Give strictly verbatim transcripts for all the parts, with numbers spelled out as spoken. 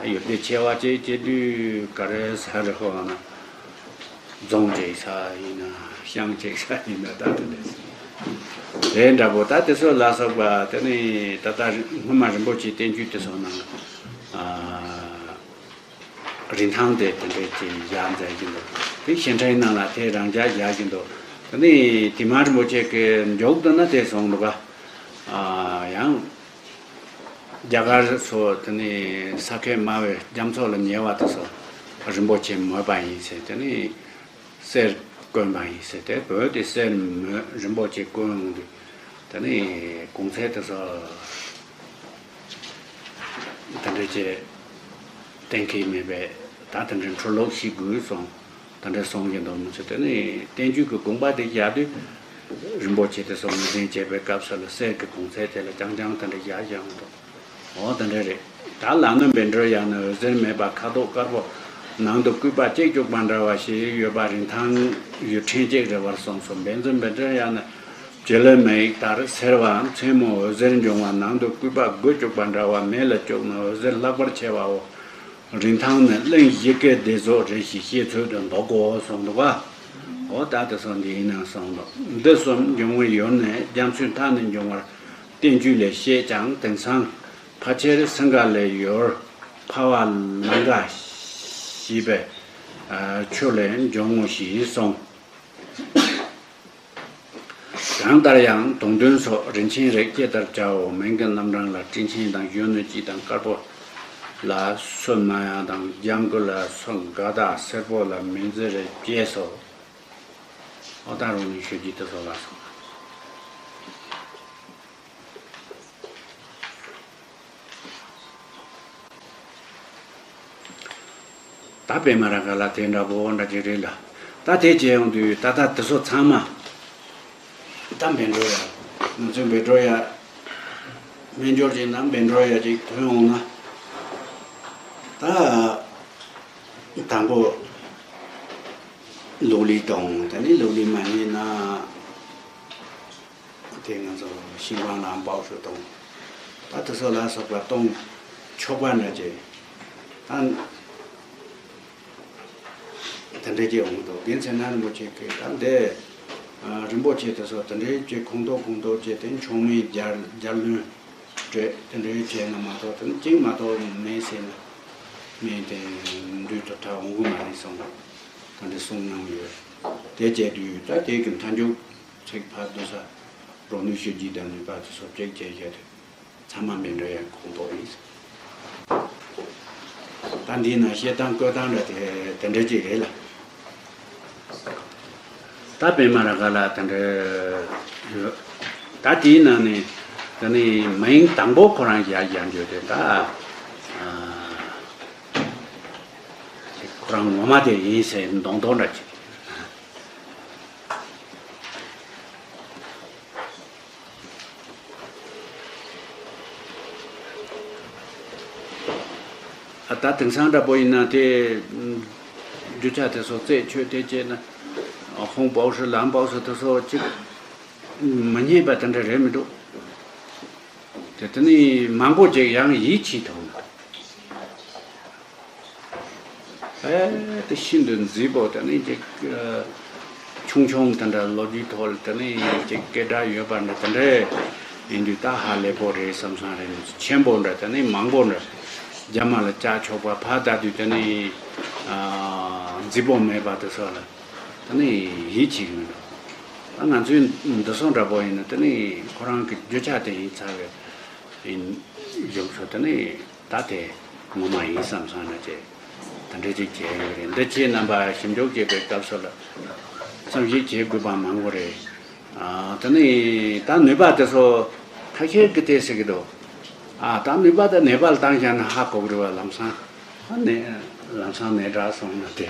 ཡོན་ཏན་ཆེ་བ་བྱེད་བྱེད་དུས་ག་རེ་ཟེར་ཧོ་ན། རྫོང་བྱེད་ས་ཡིན་ན་ཤང་བྱེད་ས་ཡིན་ན་ད་དེ་འདྲ་ཟེར། དེ་འདྲ་པོ་ད་དེ་ཚོ་ལ་སོགས་པ་དེ་ནི་ད་ལྟ་སྔོན་མ་རིན་པོ་ཆེ་བསྟན་བཅོས་དེ་ཚོ་ནང་ཨ། རིན་ཐང་དེ་དེ་འདྲའི་ཅིག་ཡར་མཛད་ཀྱི་འདུག་དེ་བཤད་གྲྭའི་ནང་ལ་དེ་རང་འཇགས་རྒྱག་གི་འདུག་དེ་ནི་དེ་མ་རིན་པོ་ཆེ་གི་མགྱོགས་དུ་ན་དེ་སོང་འདུག་ག་ཨ་ཡང་རྒྱ་གར་སོགས་དེ་ནི་ས་ཁད་དམའ་བའི་རྒྱ་མཚོ་ལ་ཉེ་བ་དེ་ཚོ་རིན་པོ་ཆེ་མོས་པ་ཡིན་ཟེར། དེ་ནི་གསེར་བསྐོན་པ་ཡིན་ཟེར། དེ་བོད་དེ་གསེར་མོས་རིན་པོ་ཆེ་བསྐོན་འོང་དུས་དེ་ནི་གོང་ཚད་དེ་ཚོ། དེ་འདྲ་བྱས་གཏན་འཁེལ་མེད་པས་ད་དེ་འདྲའི་འཕྲོ་ལོག་ཞིག་དགོས་སོང་། དེ་འདྲ་སོང་གི་འདུག་མི་ཚེ་དེ་ནི་བསྟན་བཅོས་ཀྱི་དགོངས་པ་དེ་བཞག་དུས་རིན་པོ་ཆེ་དེ་ཚོ་ངོས་འཛིན་བྱེད་པའི་སྐབས་སུ་ལ་གསེར་གྱི་གོང་ཚད་དེ་ལ་རྐྱང་རྐྱང་དེ་འདྲ་བཞག་བཞག་མི་འདུག་འོ་དེ་འདྲ་རེད། ད་ལ་ནི་བཻ་ཌཱུརྱ་ནི་འོད་ཟེར་མེད་པ་ཁ་དོག་དཀར་པོ་ནང་དུ་སྐུད་པ་གཅིག་བཅུག་པ་འདྲ་བ་ཞིག་ཡོད་པ་རིན་ཐང་ཡུལ་ཕྲན་གཅིག་རེད་པར་གསུངས་སོ། བཛྲ་བཻ་ཌཱུརྱ་ནི་བྱེ་ལོའི་མེ་ཡིས་ལྟར་སེར་བའམ་མཚན་མོ་འོད་ཟེར་འབྱུང་བ་ནང་དུ་སྐུད་པ་དགུ་བཅུག་པ་འདྲ་བ་མེ་ལ་བཅུག་ན་འོད་ཟེར་ལྷག་པར་ཆེ་བའོ། རིན་ཐང་ནི་གླིང་བཞི་ཀའི་སྡེ་ཚོགས་རེ་ཞིག་ཤེས་ཚོད་དུ་འདོགས་གོ་གསུངས་འདུག་ག་འོ་ད་དེ་སོང་འདི་ཡིན་ན་གསུངས་འདུག་འདི་གསུམ་འབྱུང་བའི་ཡུལ་ནི་རྒྱ་མཚོའི་མཐའ་ནས་འབྱུང་བར་བསྟན་བཅོས་ལས་བཤད་ཀྱང་། དེང་སང་ཕལ་ཆེར་སིངྒ་ལའི་ཡུལ་ཕ་བ་ལང་ཀ་ཞེས་པའི་ཆུ་ལས་འབྱུང་ངོ་ཞེས་གསུངས། གང་ལྟར་ཡང་དུང་སྟོན་སོགས་རིན་ཆེན་རིགས་ཅི་ལྟར་བྱའོ། མིང་གི་རྣམ་གྲངས་ལ་སྤྲིན་ཆེན་དང་གཞོན་ནུ་སྐྱིད་དང་དཀར་པོ་ལ་སུ་མ་ཡ་དང་། ལྗང་གུ་ལ་སུ་དགའ་དག་སེར་པོ་ལ་མི་མཛེས་རེ་བཅས་སོ། ཨོ་ད་རུང་ནི་ཤོད་ཀྱི་དེ་ཚོ་ལ་སོགས། ད་པད་མ་རཱ་ག་ལ་དེ་འདྲ་པོ་འདྲ་ཅིག་རེད་ལ། ད་དེ་བྱས་ཡོང་དུས་ད་ལྟ་དེ་ཚོ་ཚང་མ་ད་བཻ་ཌཱུརྱ། ང་ཚོའི་བཻ་ཌཱུརྱ་སྨན་སྦྱོར་ཅིག་ན་བཻ་ཌཱུརྱ་ཅིག་ཐོན་འོང་ན། ད་དང་པོ་ལོག་ལི་གཏོང་། དེ་ནས་ལོག་ལི་མ་རྙེད་ན། དེ་ང་ཚོ་ཤིང་ཀང་ལ་འབའ་ཧྲུ་གཏོང་། ད་དེ་ཚོ་ལ་སོགས་པ་གཏོང་ཆོག་པ་འདྲ་ཅིག་ད་དེ་འདྲ་ཅིག་འོང་འདུག་རྒན་ཚེ་ན་རིན་པོ་ཆེ་གིས་ད་འདི་རིན་པོ་ཆེ་དེ་ཚོ་དེ་འདྲའི་ཅིག་ཁོང་ཏོག་ཁོང་ཏོག་ཅིག་དེ་མཆོག་མིན་རྒྱལ་རྒྱལ་བློན་སྤྲད་དེ་འདྲའི་བྱས་ན་མ་གཏོགས་དེ་ནི་གཅིག་མ་གཏོགས་མེད་ཟེར་ན་མེད་དེ་མདུན་དུ་ད་འོང་གི་མ་རེད་གསུངས། ད་འདི་གསུང་མྱོང་ཡོད། དེ་བྱས་དུས་ད་དེ་གི་མཐའ་མཇུག་ཚིག་ཕར་བསྡུ་ས་རོ་ནུ་ཤུ་རྒྱུད་དང་ནུས་པ་དེ་ཚོ་གཅིག་བྱས་བྱས་དུས་ཚང་མ་མི་འདྲ་ཡང་ཁོང་ཏོག་ཡིན། ད་འདིའི་ནང་བཤད་སྟངས་བཀོད་སྟངས་འདྲ་དེ་དེ་འདྲ་ཅིག་རེད་ལ། ད་པད་མ་རཱ་ག་ལ་དེ་འདྲ་ཡོད། ད་དེའི་ནང་ནས་དེ་ནས་མིང་དང་པོ་ཁོ་རང་ཡར་ཡར་འགྱོ་དེ་ད་ཁོ་རང་ངོ་མ་དེ་ཡིན་ཟེར་མདོག་མདོག་འདྲ་ཅིག་ཨ་ད་དེང་སང་འདྲ་པོ་ཡིན་ན་དེ་རྒྱུ་ཆ་དེ་ཚོ་རྩད་ཆོད་དེ་བྱས་ན་ཧོང་པའོ་ཧྲི་ལམ་པའོ་ཧྲི་དེ་ཚོ་གཅིག་མི་རྙེད་པ་དེ་འདྲ་རེད་མི་འདུག་དེ་དེ་ནི་མང་པོ་ཅིག་ཡང་ཡིད་ཆེས་ཐུབ། ཨེ་དེ་ཤིན་ཏུ་མཛེས་པོ་དེ་ནི་ཅིག་ཆུང་ཆུང་དེ་འདྲ་ལོ་རྒྱུས་ཐོག་ལ་དེ་ནི་ཅིག་སྐད་གྲགས་ཡོད་པ་འདྲ་དེ་འདྲ་ཡིན་དུས་ད་ཧ་ལས་པོ་རེད་བསམ་བསམ་རེད། ཆེན་པོ་འདྲ་དེ་ནི་མང་པོ་འདྲ་རྒྱ་མ་ལ་བཅག་ཆོག་པ་ཕར་ལྟ་དུས་དེ་ནི་མཛེས་པོ་མེད་པ་དེ་ཚོ་ལ་དེ་ནི་ཡིད་ཆེས་ཀྱི་མི་འདུག་ད་ང་ཚོའི་འདི་ཚོ་འདྲ་པོ་ཡིན་ན་དེ་ནི་ཁོ་རང་གི་རྒྱུ་ཆ་དེ་ཡིན་ཚར་བས་ཡིན་བཞུགས་སོ་དེ་ནི། ད་དེ་ངོ་མ་ཡིན་བསམ་སོང་ན་ཅེས་དེ་འདྲ་ཅིག་བྱས་ཡོད་རེད། འདི་ཁྱེད་རྣམ་པ་ཞིབ་འཇུག་བྱེད་པའི་སྐབས་སུ་ལ་བསམ་གཞིག་བྱེད་དགོས་པ་མང་པོ་རེད། ཨ་དེ་ནི་ད་ནུས་པ་དེ་ཚོ་ཁ་ཤས་ཀྱིས་དེ་ཟེར་གྱི་འདུག་ཨ་ད་ནུས་པ་དེ་ནད་པ་ལ་བཏང་བཞག་ན་ཧ་གོ་གི་རེད་བ། ལམ་སང་ཨ་ནད་ལམ་སང་ནད་དྲག་སོང་ན་དེ་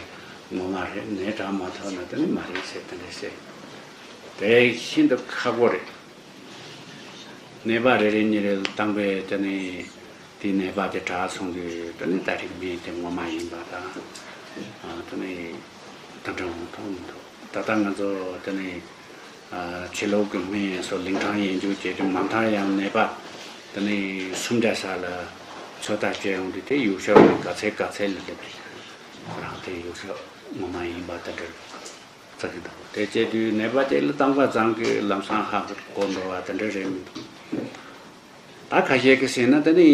ངོ་མ་རེད། ནད་དྲག་མ་ཐུབ་ན་དེ་ནི་མ་རེད་ཟེར་དེ་འདྲ་ཟེར། དེ་ཤིན་ཏུ་ཁག་པོ་རེད། ནད་པ་རེ་རེ་གཉིས་རེ་ལ་བཏང་པས་དེ་ནི་དེའི་ནད་པ་དེ་དྲག་སོང་དུས་དེ་ནི་ད་རིགས་མེད་དེ་ངོ་མ་ཡིན་པ་དང་། ཨ་དེ་ནི་དེ་འདྲ་འོང་ཐུབ་མི་འདུག་ད་ལྟ་ང་ཚོ་དེ་ནི་ཨ་ཕྱི་ལོགས་ཀྱི་སྨན་སོགས་ལིང་ཁྲང་ཡན་ཇུ་བྱས་དུས་མ་མཐར་ཡང་ནད་པ་དེ་ནི་སུམ་བརྒྱ་ས་ལ་ ཚོད་ལྟ་བྱས་ཡོང་དུས་དེ་ཡུལ་ཤུལ་ནས་ག་ཚད་ག་ཚད་ལ་སླེབས་རེད། རང་དེ་ཡུལ་ཤུལ་ངོ་མ་ཡིན་པ་དེ་འདྲ་ཚ་གི་འདུག་དེ་བྱས་དུས་ནད་པ་དེ་ལ་བཏང་པ་ཙམ་གྱིས་ལམ་སང་ཧ་གོ་འགྲོ་བ་དེ་འདྲ་རེད་མི་འདུག་ད་ཁ་ཤས་ཀྱིས་ཟེར་ན་དེ་ནི་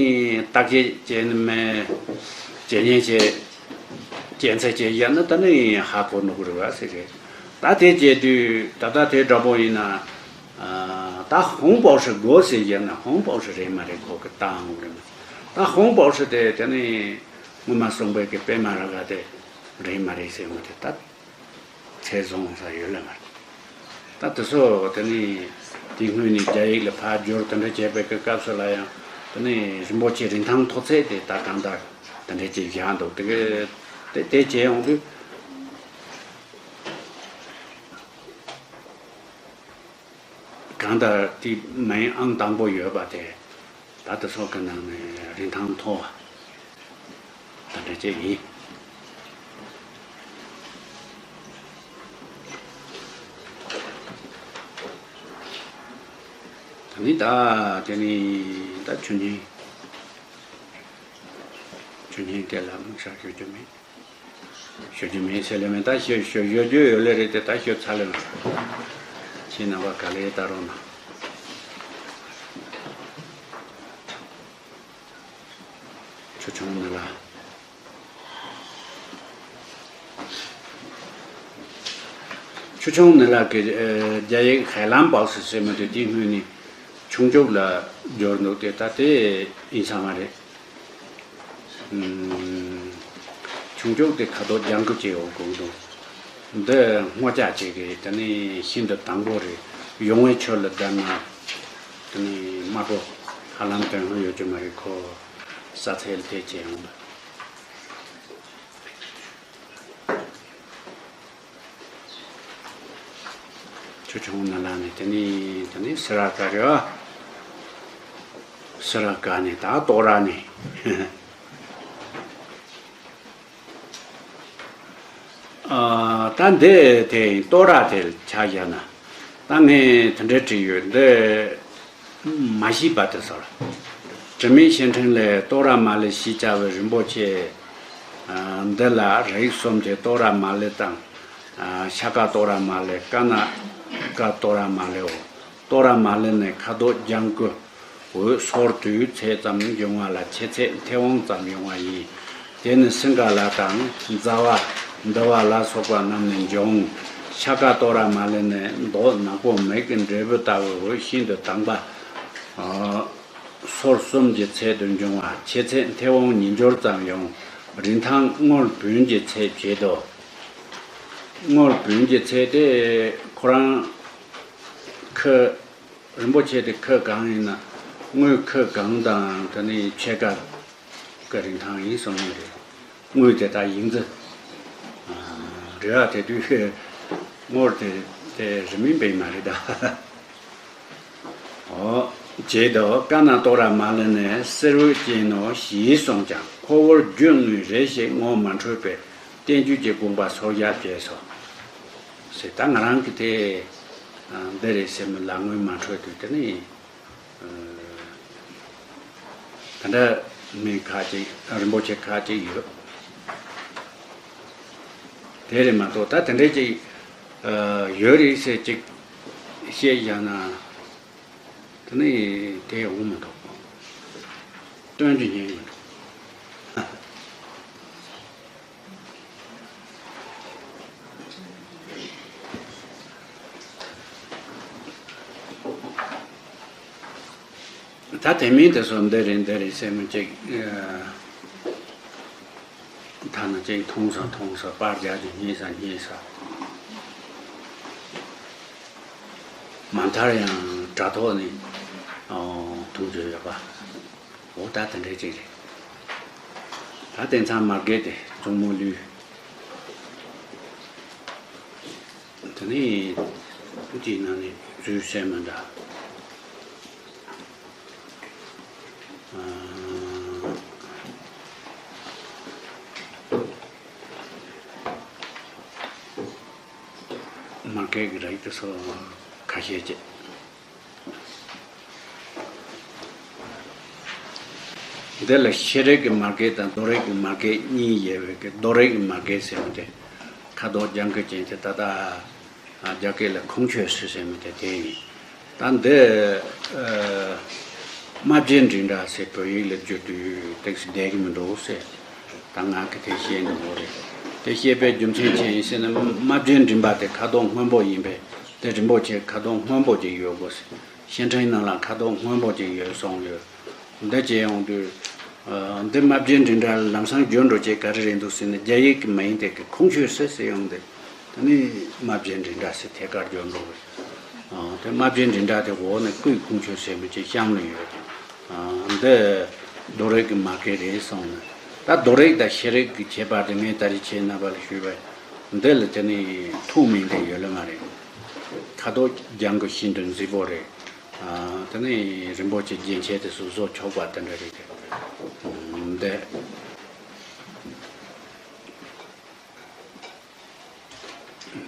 བརྟག་དཔྱད་བྱས་ནས་མེད། བྱས་ཉེས་བྱས། རྐྱེན་ཚད་བྱས་ཡང་ན་ད་ནི་ཧ་གོ་འགྲོ་གི་རེད་བ་ཟེར་རེད། ད་དེ་བྱས་དུས་ད་ལྟ་དེ་འདྲ་པོ་ཡིན་ན། ད་红宝石དགོས་ཟེར་ཡང་ན་红宝石རེད་མ་རེད་ཁོ་གི་བཏང་འོང་རེད་མ། ད་红宝石དེ་དེ་ནི་སྔོན་མ་གསུངས་པའི་གི་པད་མ་ར་ག་དེ་རེད་མ་རེད་ཟེར་མ་དེ་ད། ཚད་བཟུང་ས་ཡོད་ལ་མ་རེད། ད་དེ་ཚོ་དེ་ནི་དེ་སྔོན་ནས་རྒྱ་ཡིག་ལ་ཕར་བསྒྱུར་དེ་འདྲ་བྱས་པའི་གི་སྐབས་སུ་ལ་ཡང་དེ་ནི་རིན་པོ་ཆེ་རིན་ཐང་མཐོ་ཚད་དེ་ད་གང་ལྟར་དེ་འདྲ་ཅིག་བཞག་འདུག་དེ་གི་དེ་དེ་བྱས་ཡོང་དུས་གང་ལྟར་དེ་མིང་ཨང་དང་པོ་ཡོད་པ་དེ། ད་དེ་ཚོ་གི་ནང་ནས་རིན་ཐང་མཐོ་བ་དེ་འདྲ་ཅིག་ཡིན། ད་ནི་ད་དེ་ནི་ད་ཆུ་ཉིན་ཆུ་ཉིན་དེ་ལ་དམིགས་བསལ་ཞུ་རྒྱུ་མེད། ཞུ་རྒྱུ་མེད་ཟེར་ལེ་མེད་ད་ཞུ་ཞུ་ཞུ་རྒྱུ་ཡོད་ལེ་རེད་དེ་ད་ཞུ་ཚར་ལེ་མ། ཁྱེད་རྣམ་པ་ག་ལེ་ལྟ་རོགས་གནང་། ཆུ་ཆུང་ནི་ལ། ཆུ་ཆུང་ནི་ལ་གི་རྒྱ་ཡིག་ཧའེ་ལན་པའོ་སི་ཟེར་མི་དེ་དེའི་སྔོན་ནས་ཆུང་ཆུང་ལ་སྦྱོར་འདུག་སྟེ་ད་དེ་ཡིན་ས་མ་རེད། ཆུང་ཆུང་དེ་ཁ་དོག་ལྗང་ཁུ་ཅིག་འོང་གོང་དུ། འདི་སྔོ་ལྕགས་ཅིག་གི་དེ་ནི་ཤིན་ཏུ་དྭངས་པོ་རེད། ཡུང་བའི་ཆུ་ལ་བསྡུར་ན་དེ་ནི་དམར་པོ་ཧ་ལམ་དོན་ཧ་ཡོད་ཀྱི་མ་རེད་ཁོ། ས་ཚལ་དེ་བྱས་ཡོང་ལ། ཆུ་ཆུང་ནི་ལ་ནི་དེ་ནི་དེ་ནི་སི་ར་ཀ་རེད་བ། སི་ར་ཀ་ནི་ད་ཏོ་ར་ནི། ཨ། ད་འདི་དེ་ཏོ་ར་དེ་ཆ་བཞག་ན། ད་ངས་དེ་འདྲ་བྲིས་ཡོད་འདི། མ་ཤེས་པ་དེ་ཚོར། དྲི་མེད་བཤད་ཕྲེང་ལས་ཏོ་ར་མ་ལེ་ཞེས་བྱ་བའི་རིན་པོ་ཆེ། ཨ། འདི་ལ་རིགས་གསུམ་གྱི་ཏོ་ར་མ་ལེ་དང་། ཨ། ཤ་ཀ་ཏོ་ར་མ་ལེ་ཀ་ན་ཀ་ཏོ་ར་མ་ལེའོ། ཏོ་ར་མ་ལེ་ནི་ཁ་དོག་ལྗང་ཁུ། འོད་སོར་དུས་ཚད་ཙམ་འབྱུང་བ་ལ་ཆེ་ཚད་མཐེ་བོང་ཙམ་ཡོང་བ་ཡིན། དེ་ནི་སིང་ག་ལ་དང་ཛ་བ། འདི་བ་ལ་སོགས་པ་རྣམས་ནས་འབྱུང་། ཤ་ཀ་ཏོ་ར་མ་ལེ་ནི་མདོག་ནག་པོ་མིག་གི་འབྲས་བུ་ལྟ་བུའི་འོད་ཤིན་ཏུ་དྭངས་པ། སོར་གསུམ་གྱི་ཚད་དུ་འབྱུང་བ་ཆེ་ཚད་མཐེ་བོང་ཉིས་འབྱོར་ཙམ་ཡོང་། རིན་ཐང་དངུལ་བུན་གྱི་ཚད་བྱེད་དོ། དངུལ་བུན་གྱི་ཚད་དེ་ཁོ་རང་ཁི། རིན་པོ་ཆེ་དེ་ཁི་གང་ཡིན་ན། དངུལ་ཁི་གང་དང་དེ་ནི་ཕྱེད་ཀ་གི་རིན་ཐང་ཡིན་གསུངས་ཡོད་རེད། དངུལ་དེ་དག་ཡིག་འཛིན་རེད་བ། དེ་དུས་དངུལ་དེ་དེ་རིན་མིན་པའི་མ་རེད་ད། འོ། བྱེད་དོ། ཀ་ན་ཏོ་ར་མ་ལེ་ནི་གསེར་འོད་ཅན་ནོ་ཞེས་གསུངས་ཀྱང་ཁོ་བོར་རྒྱུ་དངོས་རེ་ཞིག་ངོ་མ་འཕྲོད་པས་བསྟན་བཅོས་ཀྱི་དགོངས་པ་སོར་བཞག་བྱས་སོ། ཟེར་ད་ང་རང་གི་དེ། འདི་རེད་ཟེར་མི་ལ་དངོས་མ་འཕྲོད་དུས་དེ་ནི། ད་འདྲ་མི་ཁ་ཅིག་རིན་པོ་ཆེ་ཁ་ཅིག་ཡོད། དེ་རེད་མ་གཏོགས་ད་དེ་འདྲ་ཅིག་ཡོད་རེད་ཟེར་ཅིག་བཤད་བཞག་ན། དེ་ནི་དེ་འོང་མི་འདུག་སྟོན་རྒྱུ་ཉན་མི་འདུག་ད་དེ་མིན་དེ་ཚོ་འདི་རེད་འདི་རེད་ཟེར་མི་ཅིག་ཐ་ན་ཅིག་མཐོང་ས་མཐོང་ས་པར་རྒྱག་རྒྱུ་རྙེད་ས་རྙེད་ས། མ་མཐར་ཡང་དྲ་ཐོག་ནས་མཐོང་རྒྱུ་ཡོད་པ། འོ་ད་དེ་འདྲའི་ཅིག་རེད། ད་དེང་སང་མ་རྒད་དེ་གཙང་མོ་ལུས། དེ་ནས་དེའི་ནང་ནས་རྫུས་སེ་མི་འདྲ། མ་རྒད་ཀྱི་རིགས་དེ་ཚོ་ཁ་ཤས་ཅིག་འདི་ལ་ཤེས་རིག་གི་མ་སྐད་དང་རྡོ་རིག་གི་མ་སྐད་གཉིས་ཡོད་པའི་གི་རྡོ་རིག་གི་མ་སྐད་ཟེར་མི་དེ་ཁ་དོག་ལྗང་གུ་ཅན་དེ་ད་ལྟ་རྒྱ་སྐད་ལ་ཁུང་ཆོས་སི་ཟེར་མི་དེ་དེ་ཡིན། ད་འདི་རྨ་བྱའི་མགྲིན་སྒྲ་ཟེར་བོད་ཡིག་ལ་བསྒྱུར་དུས་ཏོག་ཙམ་བདེ་གི་མི་འདུག་ཟེར། ད་ང་གི་དེ་བཤད་འདི་མོ་རེད། དེ་བཤད་པའི་རྒྱུ་མཚན་ཅི་ཡིན་ཟེར་ན། རྨ་བྱའི་མགྲིན་པ་དེ་ཁ་དོག་སྔོན་པོ་ཡིན་པས་དེ་རིན་པོ་ཆེ་ཁ་དོག་སྔོན་པོ་ཅིག་ཡོད་དགོས་ཟེར། ཤིང་ཕྲན་ནང་ལ་ཁ་དོག་སྔོན་པོ་ཅིག་ཡོད་གསུངས་ཡོད། འདི་བྱས་ཡོང་དུས། འདི་རྨ་བྱའི་མགྲིན་སྒྲ་ལམ་སང་བསྒྱུར་འགྲོ་ཅེས་ག་རེ་རེད་འདུག་ཟེར་ན། རྒྱ་ཡིག་གི་མ་ཡིན་དེ་གི་ཁུང་ཆོས་སི་ཟེར་ཡོང་དེ། དེ་ནི་རྨ་བྱའི་མགྲིན་སྒྲ་ཟེར་ཐད་ཀར་བསྒྱུར་འགྲོ་བས། དེ་རྨ་བྱའི་མགྲིན་སྒྲ་དེ་འོག་ནས་སྐུའི་ཁུང་ཆོས་ཟེར་མི་ཅིག་གཤམ་ལ་ཡོད། འདི་རྡོ་རིག་གི་མ་སྐད་རེད་གསུངས་ནས། ད་རྡོ་རིག་དང་ཤེས་རིག་གི་ཁྱད་པར་དེ་ངས་ད་རེས་ཁྱེད་རྣམ་པ་ལ་ཞུས་པས། འདི་ལ་དེ་ནི་ཐུགས་མིན་དེ་ཡོད་ལེ་མ་རེད། ཁ་དོག་ལྗང་གུ་ཤིན་ཏུ་མཛེས་པོ་རེད། དེ་ནས་རིན་པོ་ཆེ་རྒྱན་ཆས་དེ་ཚོ་བཟོ་ཆོག་པ་དེ་འདྲ་རེད། འདི་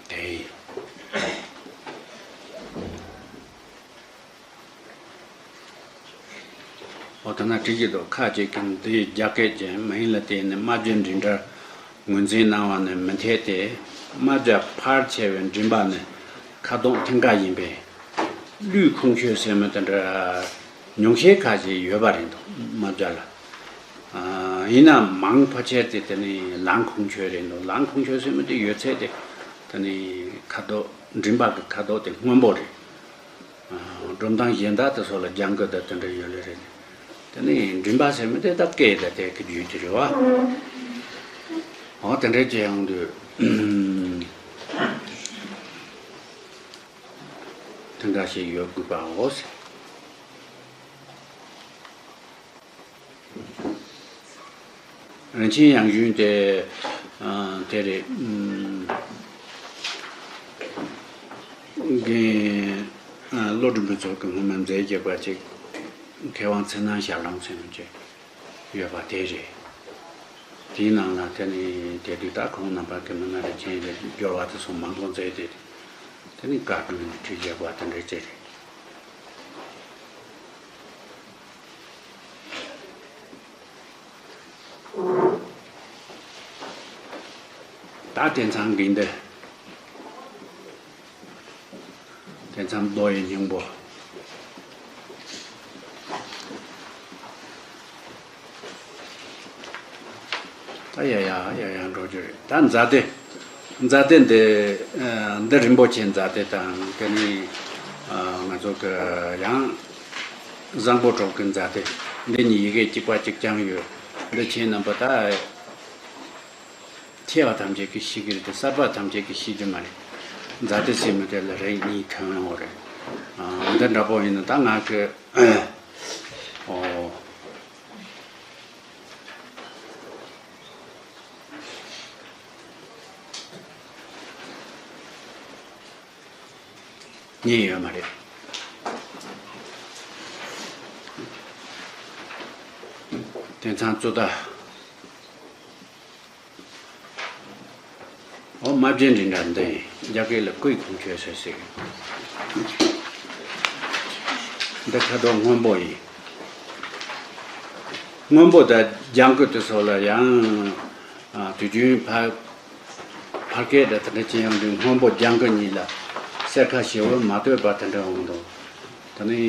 དེ་འོ་ད་ན་བྲིས་ཀྱི་འདུག་ཁ་ཅིག་གིས་འདི་རྒྱ་སྐད་ཅན་མིན་ལ་བརྟེན་ནས་རྨ་བྱའི་མགྲིན་སྒྲར་ངོས་འཛིན་གནང་བ་ནི་མི་འཐད་དེ། རྨ་བྱ་ཕལ་ཆེ་བའི་མགྲིན་པ་ནི་ཁ་དོག་མཐིང་ག་ཡིན་པས། ཀླུའི་ཁུང་ཆོས་ཟེར་མི་དེ་འདྲ་ཉུང་ཤས་ཁ་ཅིག་ཡོད་པ་རེད་འདུག་རྨ་བྱ་ལ། ཡིན་ན་མང་ཕལ་ཆེར་དེ་དེ་ནི་ལང་ཁུང་ཆོས་རེད་འདུག་ལང་ཁུང་ཆོས་ཟེར་མི་དེ་ཡོད་ཚད་དེ་དེ་ནི་ཁ་དོག་མགྲིན་པ་གི་ཁ་དོག་དེ་སྔོན་པོ་རེད། སྒྲོམ་སྟངས་གཞན་དག་དེ་ཚོ་ལ་ལྗང་གུ་དང་དེ་འདྲ་ཡོད་ལེ་རེད། དེ་ནི་མགྲིན་པ་ཟེར་མི་དེ་ད་སྐད་དང་དེ་གི་རྒྱུད་དེ་རེད་བ། འོ་དེ་འདྲ་བྱས་ཡོང་དུས་དེ་འདྲ་ཞིག་ཡོད་དགོས་པའོ། རིན་ཆེན་ཡང་ཞུན་དེ་དེ་རེད། རྒན་བློ་སྒྲོན་ཕུན་ཚོགས་ཀྱིས་སྔོན་མ་མཛད་བཞག་པ་ཅིག་མཁས་དབང་ཚེ་ནང་ཞལ་ལུང་ཟེར་མི་ཅིག་ཡོད་པ་དེ་རེད། དེའི་ནང་ལ་དེ་ནི་དེ་དུས་ད་ཁོང་རྣམ་པ་གི་མི་སྣ་རིན་ཆེན་ལ་སྦྱོར་བ་དེ་ཚོ་མང་པོ་མཛད་དེ། དེ་ནི་བཀའ་བསྒྲུབས་ནས་བྲིས་བཞག་པ་དེ་འདྲ་ཅིག་རེད། ད་དེང་སང་གི་འདི། དེང་སང་རྡོ་ཡི་སྙིང་པོ། ད་ཡ་ཡ་ཡ་ཡ་འགྲོ་རྒྱུ་རེད། ད་མཛའ་སྡེ། མཛའ་སྡེ་འདི། འདི་རིན་པོ་ཆེ་མཛའ་སྡེ་དང་དེ་ནི་ང་ཚོ་གི་ཡང་བཟང་པོ་གྲོགས་ཀྱི་མཛའ་སྡེ། འདི་གཉིས་ཡི་གེ་གཅིག་པ་གཅིག་རྐྱང་ཡོད། འདི་ཁྱེད་རྣམ་པ་ད་ཆེ་བ་ཐམས་ཅད་ཀྱིས་ཤེས་ཀྱི་རེད་དེ་གསར་པ་ཐམས་ཅད་ཀྱིས་ཤེས་ཀྱི་མ་རེད། མཛའ་སྡེ་ཟེར་མི་དེ་ལ་རིགས་གཉིས་ཐོན་ཡོང་བ་རེད། འདི་འདྲ་པོ་ཡིན་ན་ད་ང་གི་ཨོ། རྙེད་ཡོད་མ་རེད། དེང་སང་ཙུ་ཏ། ཨོ་རྨ་བྱའི་མགྲིན་སྒྲ་འདི་ཡིན། རྒྱ་སྐད་ལ་སྐུའི་ཁུང་ཆོས་ཟེར་ཟེར། འདི་ཁ་དོག་སྔོན་པོ་ཡིན། སྔོན་པོ་དང་ལྗང་གུ་དེ་ཚོ་ལ་ཡང་དུས་རྒྱུན་ཕ་ཕ་སྐད་དང་དེ་འདྲ་ཅན་ཡང་དུས་སྔོན་པོ་ལྗང་གུ་གཉིས་ལ་སེར་ཁ་ཞེ་པོ་མ་ལྟོས་པ་དེ་འདྲ་འོང་འདུག་ད་ནི་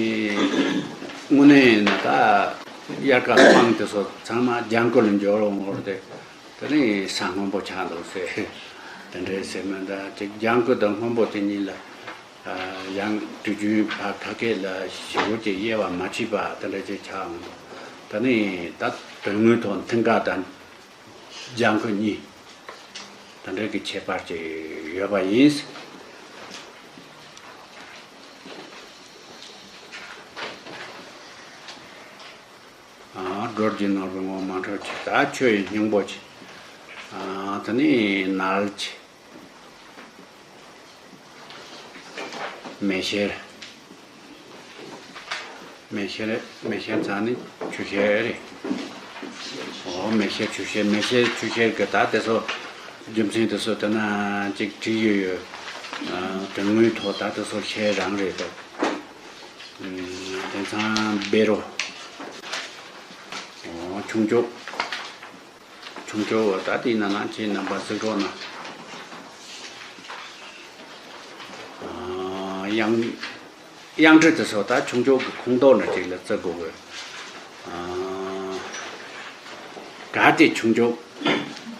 དངོས་གནས་ཡིན་ན་ད་དབྱར་ཁ་སྤང་དེ་ཚོ་ཚང་མ་ལྗང་གུ་ལ་འགྱུར་འོང་བར་དེ། དེ་ནས་ས་སྔོན་པོ་ཆགས་འདུག་ཟེར། དེ་འདྲའི་ཟེར་མི་འདྲ་ཅིག་ལྗང་གུ་དང་སྔོན་པོ་དེ་གཉིས་ལ། ཡང་དུས་རྒྱུན་ཕ་ཁ་སྐད་ལ་ཞེ་པོ་ཅིག་དབྱེ་བ་མ་ཕྱེས་པ་དེ་འདྲ་ཅིག་ཆགས་འོང་འདུག་ད་ནི་ད་དོན་དངོས་ཐོག་མཐིང་ག་དང་ལྗང་གུ་གཉིས་དེ་འདྲའི་གི་ཁྱད་པར་ཅིག་ཡོད་པ་ཡིན། སྒྲོལ་གྱི་ནོར་བུའི་ངོ་མ་འཕྲོད་ཅིག་ད་ཆོས་ཡི་སྙིང་པོ་ཅིག་ད་ནི་ནལ་ཅིག་མེ་ཤེལ། མེ་ཤེལ་མེ་ཤེལ་ཚང་ནི་ཆུ་ཤེལ་རེད། ཨོ་མེ་ཤེལ་ཆུ་ཤེལ་མེ་ཤེལ་ཆུ་ཤེལ་གི་ད་དེ་ཚོ་རྒྱུ་མཚན་དེ་ཚོ་དེ་ན་ཅིག་བྲིས་ཡོད་ཡོད། དོན་དངོས་ཐོག་ད་དེ་ཚོ་ཤེལ་རང་རེད་འདུག་དེང་སང་བེ་རོ། ཨོ་ ཆུང་ཆུང་། ཆུང་ཆུང་བ་ད་དེའི་ནང་ན་ཁྱེད་རྣམ་པ་གཟིགས་རོགས་གནང་། ཨ། དབྱངས་དབྱངས་འབྲི་དེ་ཚོ་ད་ཆུང་ཆུང་གི་ཁོངས་གཏོགས་ན་ཅིག་ལ་བརྩི་དགོས་གི། ཨ། གལ་ཏེ་ཆུང་ཆུང་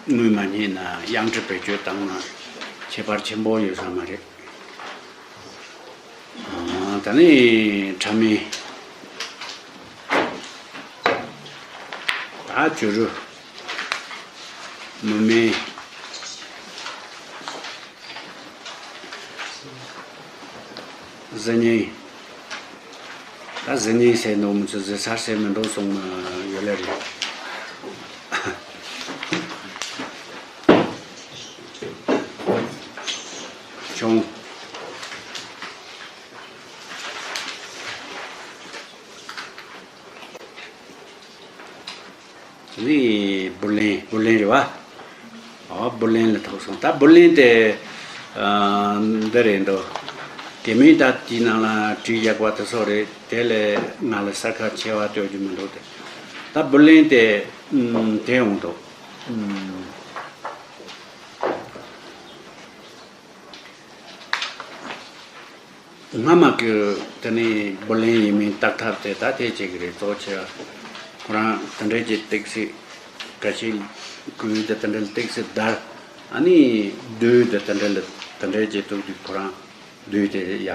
དངོས་མ་རྙེད་ན་དབྱངས་འབྲི་བེད་སྤྱོད་བཏང་ན་ཁྱད་པར་ཆེན་པོ་ཡོད་ས་མ་རེད། ཨ། ད་ནི་ཕྲ་མེན། ད་བྱུ་རུ། མུ་མེན། གཟི་རྙིང་། ད་གཟི་རྙིང་ཟེར་འདུག་མི་ཚོ་གཟི་གསར་ཟེར་མི་འདུག་གསུངས་ན་ཡོད་ལེ་རེད། ཆུང་། དེ་ནས་བུ་ལོན། བུ་ལོན་རེད་བ། ཨོ། བུ་ལོན་ལ་ཐུག་སོང་། ད་བུ་ལོན་དེ། ཨ། འདི་རེད་འདུག་དེ་མིན་ད་དེའི་ནང་ལ་བྲིས་ཡག་པ་དེ་ཚོ་རེད། དེ་ལས་ང་ལ་གསལ་ཁ་ཆེ་བ་སྟོན་རྒྱུ་མི་འདུག་སྟེ། ད་བུ་ལོན་དེ། ཨུམ། དེ་ཡོང་འདུག་ཨུམ། སྔ་མ་གི་དེ་ནས་བུ་ལོན་ཡིན་མིན་བརྟག་ཐབས་དེ་ད་དེ་བྱེད་ཀྱི་རེད། གཙོ་ཆེ་བ་ཁོ་རང་དེ་འདྲའི་གྱི་ཏོག་ཙམ་འགའ་ཞིག་གུས་དེ་དེ་འདྲའི་ཏོག་ཙམ་བརྡར། ཨ་ནི་བདུད་དེ་དེ་འདྲའི་ལ་དེ་འདྲའི་གྱི་ཐུག་དུས་ཁོ་རང་བདུད་དེ་ཡ་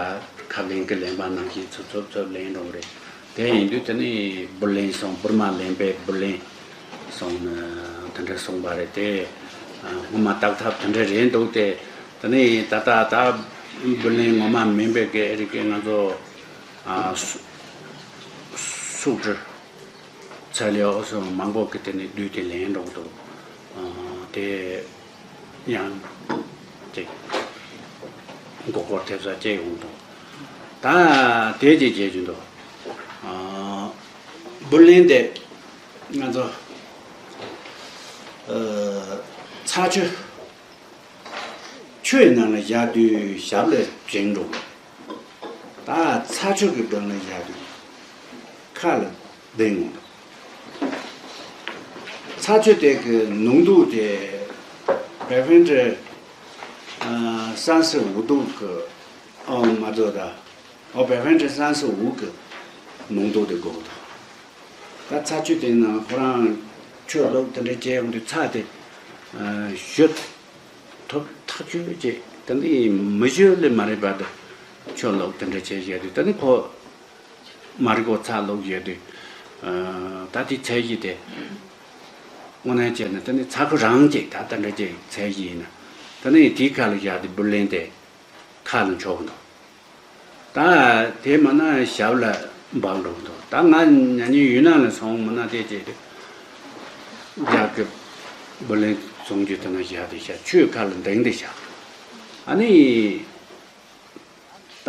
ཁབ་ལེན་གྱི་ལེན་པ་ནང་བཞིན་ཚུབ་ཚུབ་ཚུབ་ལེན་འགྲོ་གི་རེད། དེ་ཡིན་དུས་དེ་ནི་བུ་ལོན་སོང་། བུར་མ་ལེན་པའི་བུ་ལོན་སོང་ནི་དེ་འདྲ་གསུངས་པ་རེད་དེ། ཨ། སྔོན་མ་བརྟག་ཐབས་དེ་འདྲ་རེད་འདུག་སྟེ། དེ་ནི་ད་ལྟ་ད་བུ་ལོན་ངོ་མ་མིན་པའི་གི་ཨེ་རིག་གི་ང་ཚོ། ཨ། སུ་སུག་ཀྲི་ཚལ་ལེ་འོ་སོགས་མང་པོ་གི་དེ་ནི་བདུད་དེ་ལེན་འགྲོ་གི་འདུག་ཨ། དེ་ཡང་ཅིག་མགོ་སྐོར་ཐེབས་ས་ཅིག་ཡོང་འདུག་ད་དེ་ཅིག་བྱེད་རྒྱུ་འདུག་ཨ། བུ་ལོན་དེ་ང་ཚོ། ཨ། ཚྭ་ཆུ། ཆུའི་ནང་ལ་བཞག་དུས་ཞབས་ལ་བྱེང་འགྲོ། ད་ཚྭ་ཆུ་གི་སྒང་ལ་བཞག་དུས་ཁ་ལ་ལྡིང་འོང་། ཚྭ་ཆུ་དེ་གི་ནུང་དུག་དེ་བེ་ཕན་ཏྲི་སན་སི་འུ་དུག་གི། ཨོ། མ་རྫོགས་ད། ཨོ། བེ་ཕན་ཏྲི་སན་སི་འུ་གི་ནུང་དུག་དེ་དགོས་འདུག་ད་ཚྭ་ཆུ་དེ་ནང་ཁོ་རང་ཆུ་བླུགས་དེ་འདྲ་བྱས་ཡོང་དུས་ཚྭ་དེ། ཨ། བཞུ་ཐུབ་ཐག་ཆོད་བྱས། ད་ནི་མི་བཞུ་ལེ་མ་རེད་པ། ད་ཆུ་བླུགས་དེ་འདྲ་བྱས་བཞག་དུས་ད་ནི་ཁོ་མར་ཁོ་ཚྭ་བླུགས་བཞག་དུས། ཨ། ད་དེ་ཚད་གཞི་དེ་དངོས་གནས་བྱས་ན་ད་ནི་ཚྭ་ཁོ་རང་བྱས། ད་ད་འདྲ་བྱས་ཚད་གཞི་ཡིན་ན་ད་ནི་དེའི་ཁ་ལ་བཞག་དུས་བུ་ལོན་དེ་ཁ་ལ་འཆོག་འདུག་ད་དེ་མ་ན་ཞབས་ལ་འབག་འགྲོ་གི་འདུག་ད་ང་ཉ་ཉིན་ཡུལ་ནང་ལ་སོང་མ་ན་དེ་བྱས་ཏེ། རྒྱ་གི་བུ་ལོན་བཙོང་རྒྱུ་དེ་ན་བཞག་དེ་བཞག་ཆུའི་ཁ་ལ་ལྡིང་དེ་བཞག་ཨ་ནི། ད་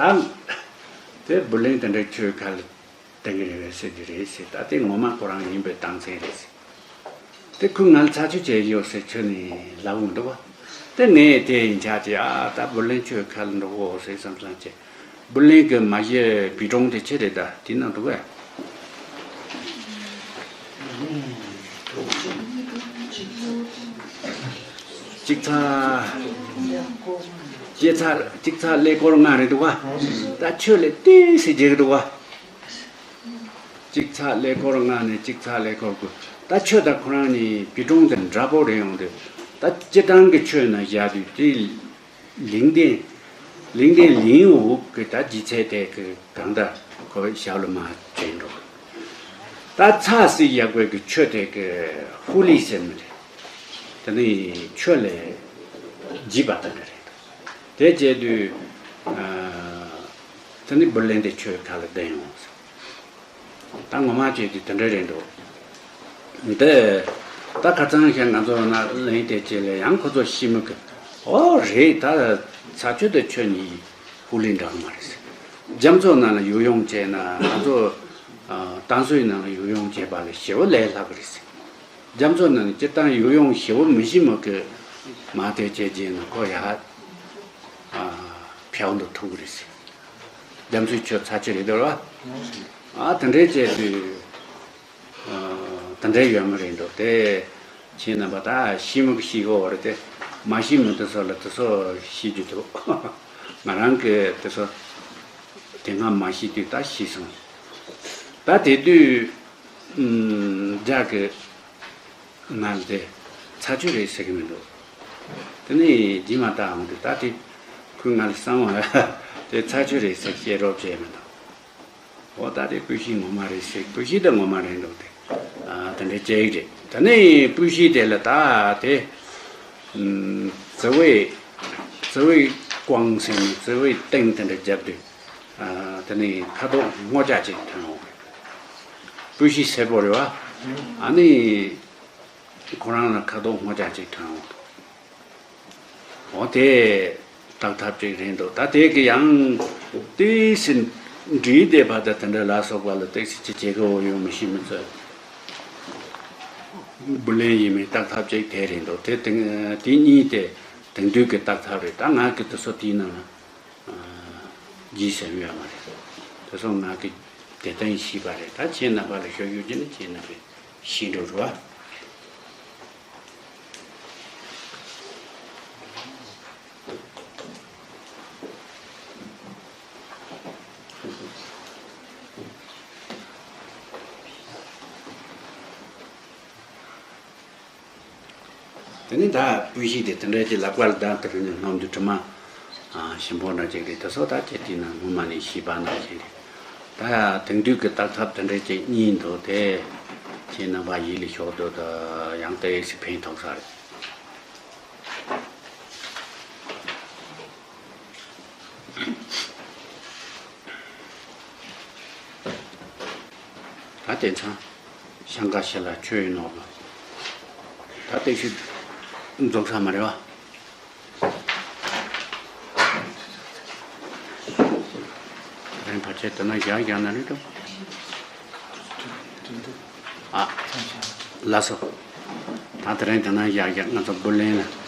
དེ་བུ་ལོན་དེ་འདྲ་ཆུའི་ཁ་ལ་ལྡིང་གི་རེད་པས་ཟེར་གྱི་རེད་ཟེར། ད་དེ་ངོ་མ་ཁོ་རང་ཡིན་པའི་རྟགས་མཚན་རེད་ཟེར། དེ་ཁོས་ང་ལ་ཚྭ་ཆུ་བྱས་ཡོད་ཟེར་ཁྱོན་ནས་ལབ་འདུག་བ། དེ་ངས་དེ་ཡིན་ཆ་དེ། ཨ། ད་བུ་ལོན་ཆུ་ཁ་ལ་འགྲོ་གོ་ཟེར་བསམ་བསམ་བྱས། བུ་ལོན་གི་མ་གཞི་བི་ཀྲོང་དེ་ཆེ་རེད། ད་དེ་ན་འདུག་གས། གཅིག་ཚ། གཅིག་ཚ། གཅིག་ཚ་ཀླད་ཀོར་ལྔ་རེད་འདུག་བ། ད་ཆུ་ལས་ཏོག་ཙམ་རྒྱས་འདུག་བ། གཅིག་ཚ་ཀླད་ཀོར་ལྔ་ནས་གཅིག་ཚ་ཀླད་ཀོར་དགུ། ད་ཆུ་དང་ཁོ་རང་གཉིས་བི་ཀྲོང་དེ་འདྲ་པོ་རེད། ཡོང་དུས་ད་སྤྱིར་བཏང་གི་ཆུ་ན་བཞག་དུས་དེ་ལིང་ཏེན། ལིང་ཏེན་ལིང་འུག་གི་ད་ལྗིད་ཚད་དེ་གི་གང་ལྟར་ཁོ་ཞབས་ལ་མར་བྱེང་འགྲོ། ད་ཚྭ་སི་ཡག་པའི་གི་ཆུ་དེ་གི་ཧུ་ལི་ཟེར་མི་རེད། དེ་ནི་ཆུ་ལས་ལྗིད་པ་དེ་འདྲ་རེད། དེ་བྱས་དུས། ཨ། དེ་ནི་བུ་ལོན་དེ་ཆུའི་ཁ་ལ་ལྡིང་ཡོང་། ད་ངོ་མ་བྱས་དུས་དེ་འདྲ་རེད་འདུག་འདི་ད་ཁ་སང་ཞིག་ང་ཚོ་ན་ལེན་དེ་བྱས་ལས་ཡང་ཁོ་ཚོ་ཤི་མི་གི། ཨོ་རེད། ད་ཚྭ་ཆུ་དེ་ཆུ་གཉིས་ཧུ་ལི་འདྲ་མ་རེད་ཟེར། རྒྱ་མཚོ་ནང་ལ་གཡུག་ཡོང་བྱས་ན་ང་ཚོ། ཨ། ཏང་སུའི་ནང་ལ་གཡུག་ཡོང་བྱས་པ་ལས་ཞེ་པོ་ལས་སླ་གི་རེད་ཟེར། རྒྱ་མཚོ་ནང་ནས་སྤྱིར་བཏང་གཡུག་ཡོང་ཞེ་པོ་མི་ཤི་མོ་གི་མ་དེ་བྱས་རྗེས་ན་ཁོ་ཡ། ཨ། ཕྱག་འདུ་ཐུག་གི་རེད་ཟེར། རྒྱ་མཚོའི་ཆུ་ཚྭ་ཆུ་རེད་འདུག་བ། ཨ། དེ་འདྲའི་བྱས་དུས། ཨ། དེ་འདྲ་ཡོད་མ་རེད་འདུག་དེ་ཁྱེད་རྣམ་པ་ད་ཤེས་མི་ཤེས་གོ་བ་རེད་དེ། མ་ཤེས་མི་དེ་ཚོ་ལ་དེ་ཚོ་ཤེས་རྒྱུ་འདུག་ང་རང་གི་དེ་ཚོ་དེ་སྔ་མ་ཤེས་དུས་ད་ཤེས་སོང་། ད་དེ་དུས་ཨམ་རྒྱ་གི་ང་ལ་དེ་ཚ་ཆུ་རེད་ཟེར་གི་མི་འདུག་དེ་ནས་རྗེས་མ་ད་འོང་དུས་ད་དེ་ཁོས་ང་ལ་གསང་བ་དེ་ཚ་ཆུ་རེད་ཟེར་བཤད་རོགས་བྱས་མི་འདུག་འོ་ད་དེ་སྤུས་ཤིག་ངོ་མ་རེད་ཟེར། སྤུས་ཤིག་དེ་ངོ་མ་རེད་འདུག་དེ། ཨ་དེ་འདྲ་བྱས་རེད། དེ་ནས་སྤུས་ཤིག་དེ་ལ་ད་དེ་ཨམ་ཙི་བའི་ཙི་བའི་ཀོང་ཟེར་ནས་ཙི་བའི་སྟེང་དེ་འདྲ་བརྒྱབ་དུས། ཨ་དེ་ནས་ཁ་དོག་སྔོ་སྐྱ་ཅིག་ཐོན་འོང་། སྤུས་ཤིག་སེར་པོ་རེད་བ། ཨ་ནི་ཁོ་རང་ལ་ཁ་དོག་སྔོ་སྐྱ་ཅིག་ཐོན་འོང་། འོ་དེ་བརྟག་ཐབས་ཅིག་རེད་འདུག་ད་དེ་གི་ཡང་ཏིག་ཙི་འདྲིས་བསྡད་པ་དང་དེ་འདྲ་ལ་སོགས་པ་ལ་ཏིག་ཙི་ཅི་བྱེད་ཀྱི་འོ་ཡོང་མི་ཤེས་མི་ཚོད། བུ་ལོན་ཡིན་མིན་བརྟག་ཐབས་ཅིག་དེ་རེད་འདུག་དེ་དེ་དེ་གཉིས་དེ་དེང་དུས་ཀྱི་བརྟག་ཐབས་རེད། ད་ང་གི་དེ་ཚོ་དེའི་ནང་ལ་རྗེས་ཟིན་ཡོད་མ་རེད། དེ་ཚོ་ང་གི་དེ་ལྟར་ཤེས་པ་རེད། ད་ཁྱེད་རྣམ་པ་ལ་ཤོད་རྒྱུ་ཅི་ནི་ཁྱེད་རྣམ་པས་ཤེས་འགྲོ་རུ་བ། དེ་ནས་ད་སྤུས་ཤིག་དེ་དེ་འདྲ་ཅིག་ལག་པ་ལ་བརྡབས་དེ་རིང་ནས་སྣོམ་དུས་དྲི་མ་ཞིམ་པོ་འདྲ་ཅིག་རེད། དེ་ཚོ་ད་ཁྱེད་དེ་ན་སྔོན་མ་ནས་ཤེས་པ་ནང་བཞིན་རེད། ད་དེང་དུས་ཀྱི་བརྟག་ཐབས་དེ་འདྲ་ཅིག་གཉིས་འདུག་དེ་ཁྱེད་རྣམ་པ་ཡིད་ལ་ཞོག་འདུག་ད་ཡང་ཏོག་ཙམ་ཕན་ཐོགས་ས་རེད། ད་དེང་སང་ཤང་ཀ་ཤི་ལ་ཆོས་ཡིན་ནོ་གི། ད་དེ་ཤི་རྫོགས་ས་མ་རེད་བ། རིང་བར་ཆད་དེ་ན་བཞག་བཞག་ན་རེད་དོ། ཨ། ལགས་སོ། ད་དེ་རིང་དེ་ན་བཞག་བཞག་ང་ཚོ་བུ་ལོན་ལ།